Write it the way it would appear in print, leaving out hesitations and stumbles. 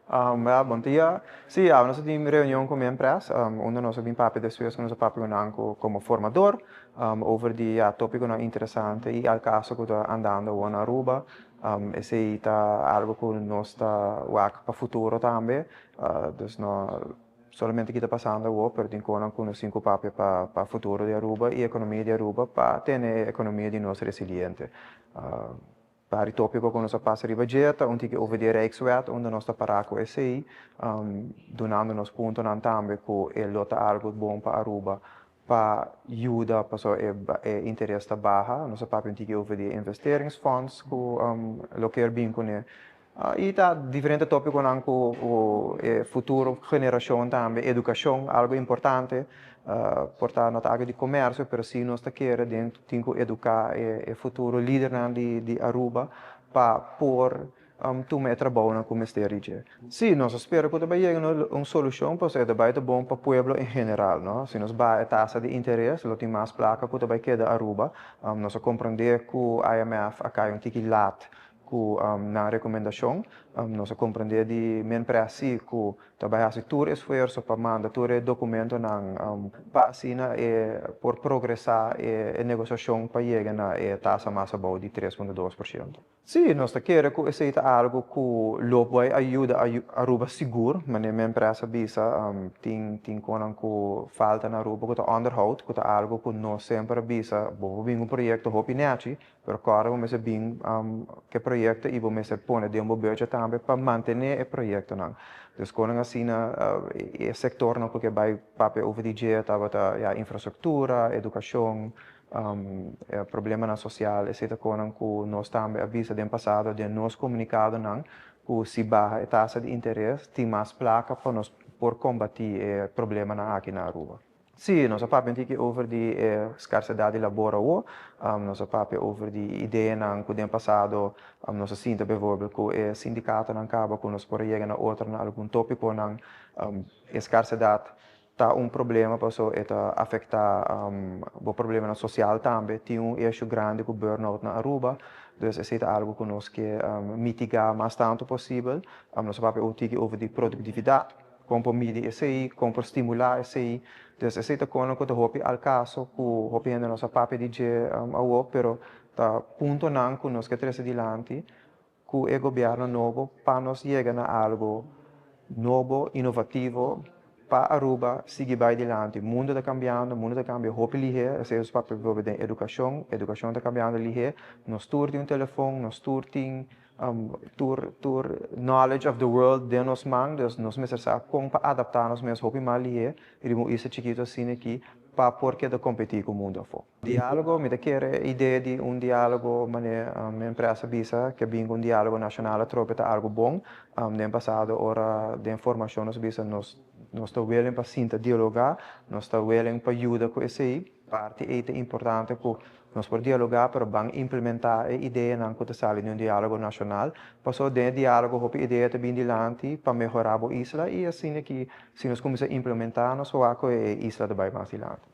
Ja, bon dia. Si, ja, nos tin reunion cu MinPres, unda nos a bin papia despues cu nos a papia cu nan como formador, over di, ja, topiconan interesante y al caso cu ta andando awor na Aruba. Esey ta algo cu nos ta wak pa futuro tambe, dus no solamente kico ta pasando awor, pero tin cosnan cu nos tin cu papia pa futuro di Aruba y economia di Aruba, pa tene economia di nos resiliente. Pa topico cu nos a pasa riba dje ta un tiki over di Rijkswet, unda nos ta para cu esey, dunando nos puntonan tambe cu e lo ta algo bon pa Aruba pa yuda paso e interes ta baha. Nos a papia un tiki over di investeringsfonds cu lo kier bin cune. Y ta diferente topiconan cu e futuro generacion tambe, educacion, algo importante, por ta no ta algo di comercio, pero si nos ta kere den tin cu educa e futuro lidernan di Aruba pa por tuma e trabounan cu mester dje. Si, nos ta spera cu ta yega na un solucion, pues e ta bay ta bon pa pueblo en general, no? Si nos baha e tasa di interes, lo tin mas placa cu ta bay keda Aruba. Nos a comprende cu IMF a cay un tiki laat cu na recomendacion. Nos a comprende di MinPres si cu ta bay haci tur esfuerso pa manda tur e documentonan pa asina e por progresa e negociacion pa yega na e tasa mas abou di 3.2%. Si, nos ta kere cu esey ta algo cu lo bay ayuda Aruba sigur, manera MinPres a bisa, tin cosnan cu falta na Aruba cu ta onderhoud, cu ta algo cu nos semper a bisa, bo bin un proyecto hopi nechi, pero awor bo mester bin cu proyecto y bo mester pone den bo budget tambe pa mantene e proyectonan. Dus con asina e sectornan cu bay papia over di dje tabata, ja, infrastructura, educacion, problemanan social, etc. Con cu nos tambe a bisa den pasado den nos comunicadonan cu si baha e tasa di interes, tin mas placa pa nos por combati e problemanan aki na Aruba. Si, nos a papia un tiki over di scarcedad di labor awo, nos a papia over di ideanan cu den pasado nos a sinta bijvoorbeeld cu e sindicatonan caba cu nos por yega na otro na algun topiconan. E scarcedad ta un problema paso e ta afecta bo problemanan social tambe, tin un issue grandi cu burnout na Aruba, dus esey ta algo cu nos kier mitiga mas tanto posibel. Nos a papia un tiki over di productividad, con por midi esey, con por stimula esey, dus esey ta cosnan cu ta hopi al caso cu hopi hende no sa papia di dje awo, pero ta puntonan cu nos kier trece dilanti cu e gobierno nobo pa nos yega na algo nobo, inovativo, pa Aruba sigui bay dilanti. Mundo ta cambiando, mundo ta cambia hopi lihe, esey nos papia bijvoorbeeld den educacion, educacion ta cambiando lihe, nos tur tin un telefon, nos tur tin tur knowledge of the world den nos man, dus nos mester sa con pa adapta nos mes hopi mas lihe, riba un isla chikito asina aki, pa por keda competi cu mundo afo. Dialogo, mi ta kere idea di un dialogo, manera MinPres a bisa, cu bin un dialogo nacional atrobe ta algo bon. Den pasado, ora den formacion nos bisa nos ta willing pa sinta dialoga, nos ta willing pa yuda cu esey. Parti ey ta importante cu nos por dialoga, pero ban implementa e ideanan cu ta sali den un dialogo nacional. Paso den dialogo hopi idea ta bin dilanti pa mehora bo isla y asina cu si nos cuminsa implementa, nos wak cu e isla ta bay mas dilanti.